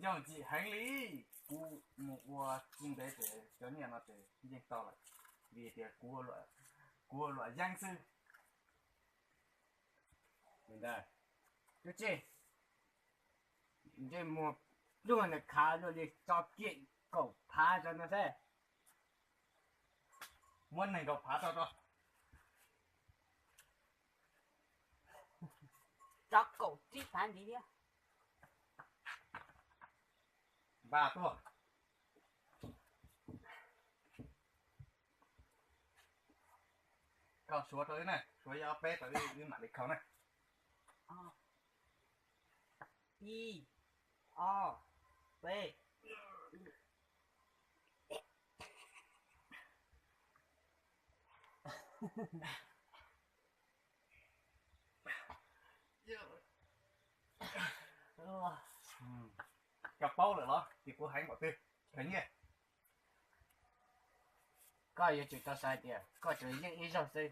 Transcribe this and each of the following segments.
Yooj yim heev li, kuv mus ua tsis ntev ces cov nyiaj no ces yeej tau lawm, vim tias kuv ua luam yeeb xwb. Tus txiv, ntsej muag pluag ntawm khav luaj li, tso kiag kaum phav rau no seb. Muab nees nkaum phav tso rau. Tso kaum tsib phav ntxiv thiab. Npaj tuaj. Koj suav rau wb na, suav ib ob peb rau wb, wb mam li khau na. Ib, ob, peb. Koj paub lawm los ces kuv hais npaum twg, koj nyiaj. Koj yuav tsum tau xav hais tias koj tsuas yeej ib zaug xwb.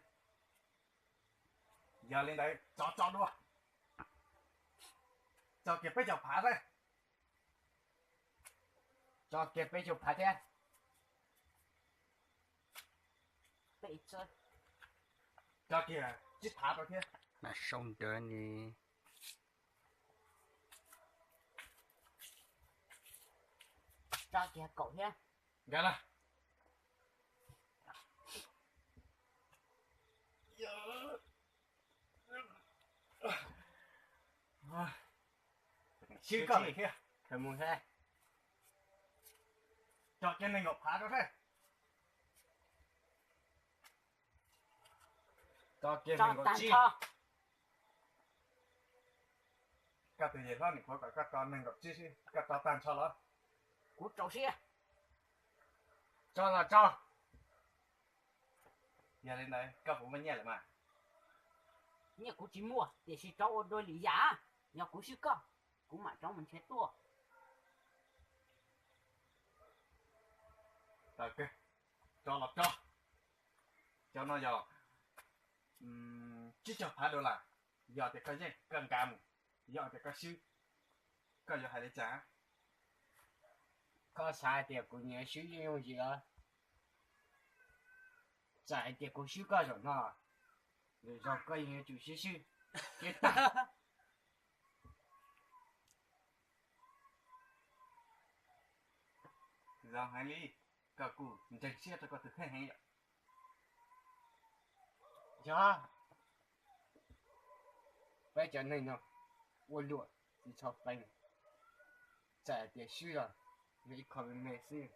Yog li ntawd tso tso dua. Tso kiag peb caug phav xwb. Tso kiag peb caug phav thiab. Tso kiag tsib phav rau thiab. Mas sau ntawd ni. Tso kiag kaum thiab. Nkag na. Swb koj lawm thiab. Khaws mus seb. Tso kiag nees nkaum phav rau seb. Tso kiag nees nkaum tsib. Koj tus yawg hlob nim qhuav kom koj tso nees nkaum tsib xwb, koj tso tag nrho los? Kuv rau siab. Tso los tso. Yog li ntawd koj puas muaj nyiaj lawm mas? Nyiaj kuv tsis muaj, tiam sis rov ua dua lwm yam. Yog kuv swb koj, kuv mam rov mus nrhiav tuaj. Tau kawg, tso los tso. Cov no yog tsib caug phav dollar, yog tias koj yeej koj nkag mus, yog tias koj swb, koj yuav hais li cas? Koj xav hais tias kuv nyiam swb yooj yim los? Txawm hais tias kuv swb koj zaum no, lwm zaug koj yeej yuav tsum swb swb. Zoo heev li, koj kuj ntseeg siab rau koj tus kheej heev yom. Yog, peb cov neeg no ua luam tsis txhob pleev, txawm hais tias swb los yog ib qho me me xwb.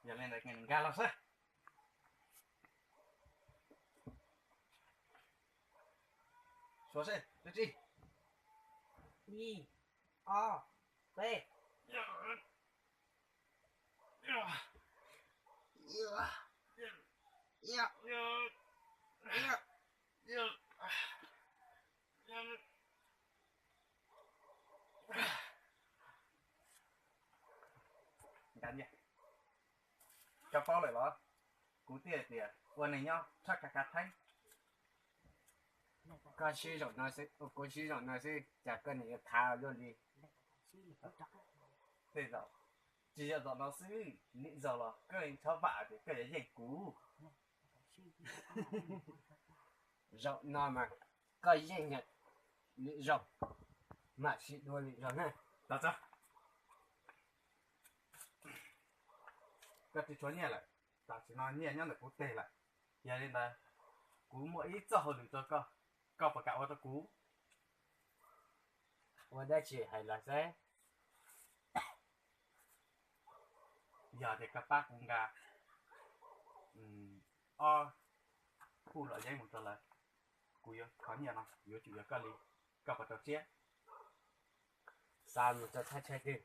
Yog li ntawd nkag los xwb. Suav seb, ib, ob, peb. Nkag, koj paub lawm los? Kuv thiaj tias ua neeg nyob txhob khav khav theeb. Koj swb zaum no xwb, kuv swb zaum no xwb, cas koj niam yuav khav luaj li? Tej zaum, tsis yog zaum no xwb, lwm zaug los koj txhob vam tias koj yuav yeej kuv. Zaum no mas koj yeej, lwm zaug mam sib dua lwm zaug na. Koj tsis tshuav nyiaj lawm, tam sim no nyiaj nyob ntawm kuv teg lawm. Yog li ntawd, kuv muaj ib txoj hauj lwm rau koj, koj puas kam ua rau kuv? Ua dab tsi hais los xwb. Yog tias koj pab kuv nqa ob khub luam yeeb mus rau lawv, kuv yuav, qhov nyiaj no yuav tsum yog koj li, koj puas rau siab? Xa mus rau thaj chaw twg?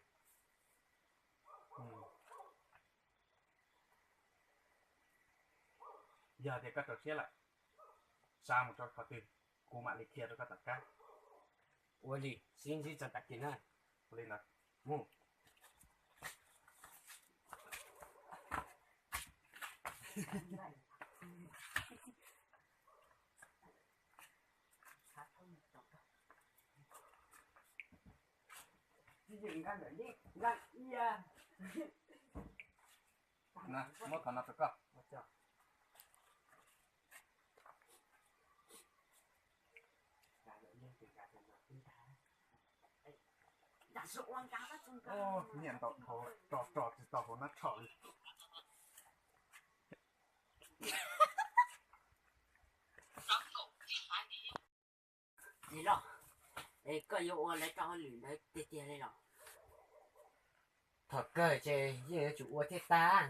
Yog tias koj rau siab lawm, xa mus rau qhov twg, kuv mam li qhia rau koj tom qab. Ua li, sib ntsib txog tag kis na. Ua li ntawd, mus. Muab qhov no rau koj. Nyiaj ntau dhau, tso tso tsis tau hauv nab tshom li. Los, es koj yuav ua lawv rau hauj lwm ntawd tiag tiag li los? Thaum kawg ces yeej yuav tsum ua thiaj tag.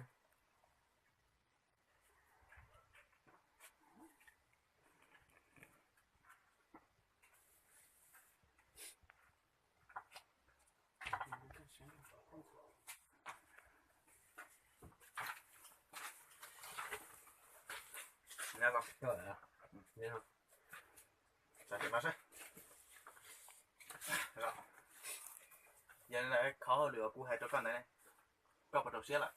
Yog li ntawd qhov hauj lwm uas kuv hais rau koj ntawd, koj puas rau siab lawm?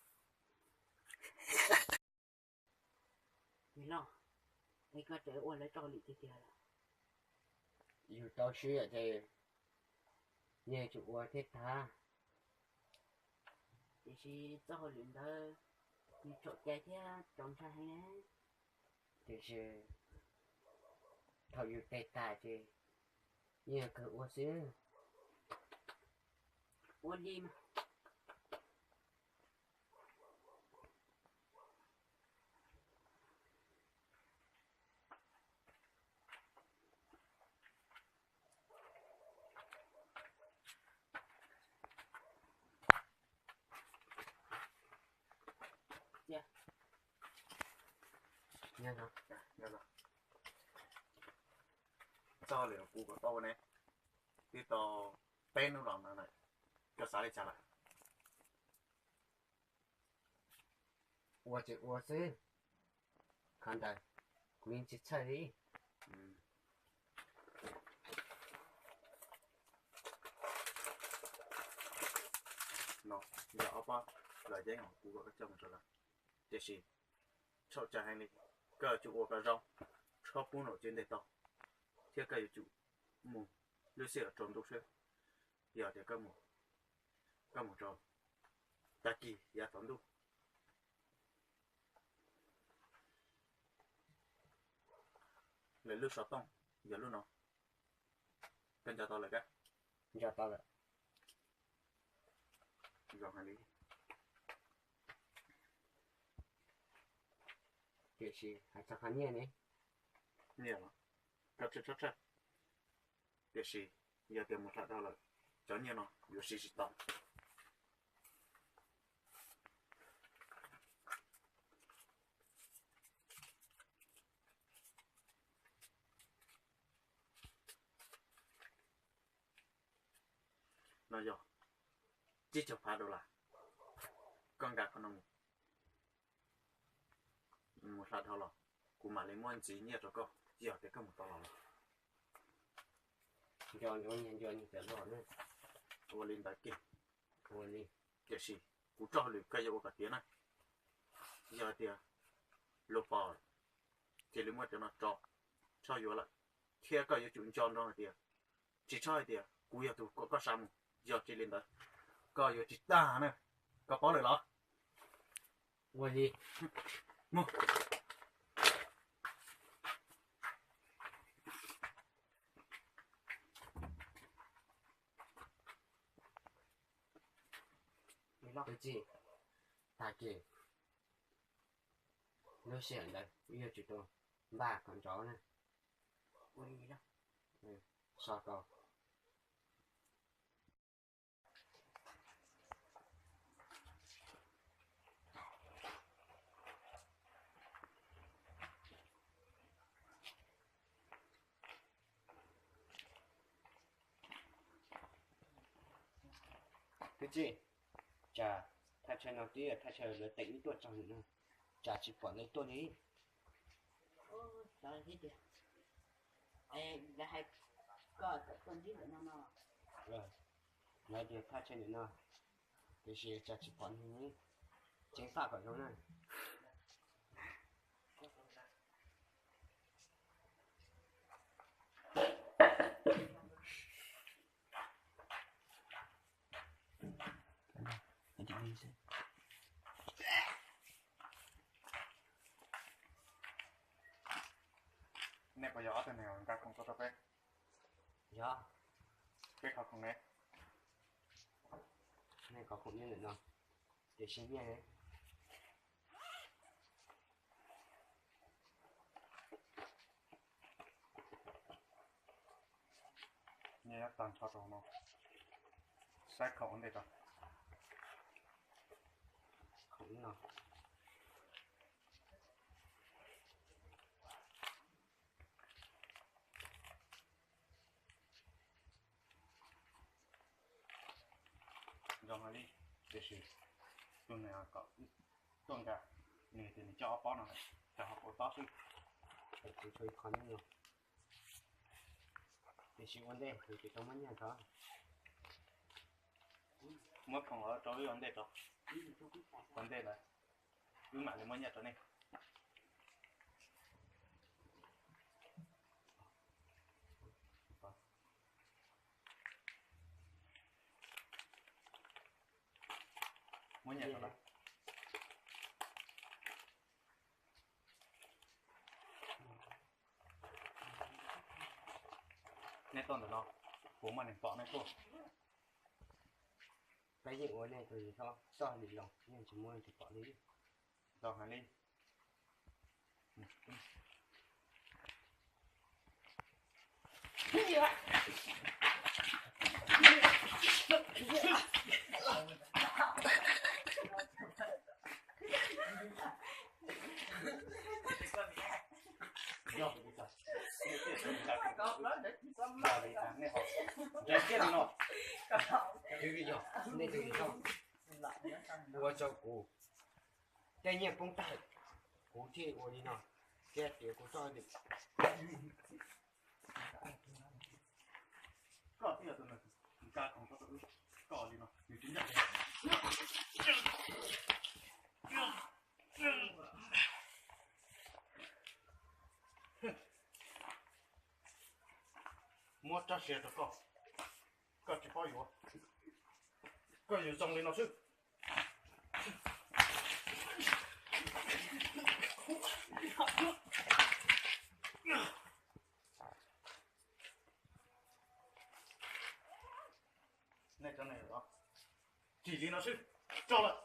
Los, es koj tseem ua lawv rau hauj lwm tiag tiag los? Yus rau siab ces yeej tsum ua thiab tag. Tiam sis txoj hauj lwm ntawd nws txhaum cai thiab txaus ntshai heev na. Tiam sis thaum yus tes tas ces yeej kawg ua xwb. Ua li mas. Txoj hauj lwm kuv kom tau ua ne, twb tau peb hnub los no lawm, koj xav li cas lawm? Ua ces ua xwb, qhov ntawd kuv yeej tsis txhawj li. No yog ob pab los yeeb uas kuv kom koj coj mus rau lawv, tiam sis txhaum cai heev li, koj yuav tsum ua kom zoo, txhob pub nom tswv ntes tau, thiab koj yuav tsum mus lub sij hawm tsaus ntuj xwb. Yog tias koj mus rau tag kis yav tsaus ntuj, lawv lub xov tooj yog lub no, koj nco tau lawm kab? Nco tau lawm. Zoo heev li. Tiam sis hais txog qhov nyiaj ne? Nyiaj los koj tsis txhob txhawj. Tiam sis yog tias mus tham dhau lawm, cov nyiaj no yuav siv tsis tau. No yog tsib caug phav dollar, koj nqa qhov no mus, mus tham dhau los kuv mam li muab ntxiv nyiaj rau koj, yog tias koj mus tau los. Nco ntsoov nyias nco nyias cov loj na. Ua li ntawd kiag. Ua li. Tiam sis kuv txoj hauj lwm koj yuav ua kom tiav na. Yog hais tias luag pom cia li muab cov no tso, txhob yuav lawm, thiab koj yuav tsum nco ntsoov hais tias tsis txhob hais tias kuv yog tus kom koj xa mus, yog tsis li ntawd koj yuav tsis tag na. Koj paub lawm los? Ua li. Mus. Tag kis lub sij hawm ntawd wb yuav tsum tau npaj kom ntsov na. So rau. Kwv tij, tsam thaj chaw no twb yog thaj chaw lawv teem wb tuaj txog lawm na, tsam tsis pom lawv tuaj li. Lawv tias thaj chaw ntawm no, tiam sis tsam tsis pom neeg, ceev faj kom zoo na. Puas yog ob tug neeg nkag khoom tuaj rau peb? Yog. Peb kho khoom ne? Nej kho khoom nyob ntawm no, tiam sis nyiaj ne? Nyiaj nyob tag nrho rau no. Saib khoom ua ntej tso. Khoom no. Zoo heev li, tiam sis tus neeg kom tuaj nkag, nws tias nws coj ob pob no, cov hauv paus tob xwb. Kuv tshuav ib qho nyob no, tiam sis ua ntej kuv tsis tau muab nyiaj rau. Muab khoom los rau wb ua ntej tso, ua ntej ntawd wb mam li muab nyiaj rau nej. Muab nyiaj rau lawm. Nej tuaj ntawm no, puas muaj neeg pom nej tuaj? Peb yeej ua nej tus txoj hauj lwm los yeej tsis muaj leej twg pom li. Zoo heev li. Ua rau kuv tej nyiaj poob tag, kuv thiaj ua li no, thiab tias kuv txoj hauj lwm. Koj thiaj yog tus neeg nkag khoom tuaj rau wb, koj li no nws tsis ncaj. Muab rab sia rau koj, koj tsis paub yuav, koj yuav zoo li no xwb. Nej cov neeg, tsis li no xwb, tso lawm.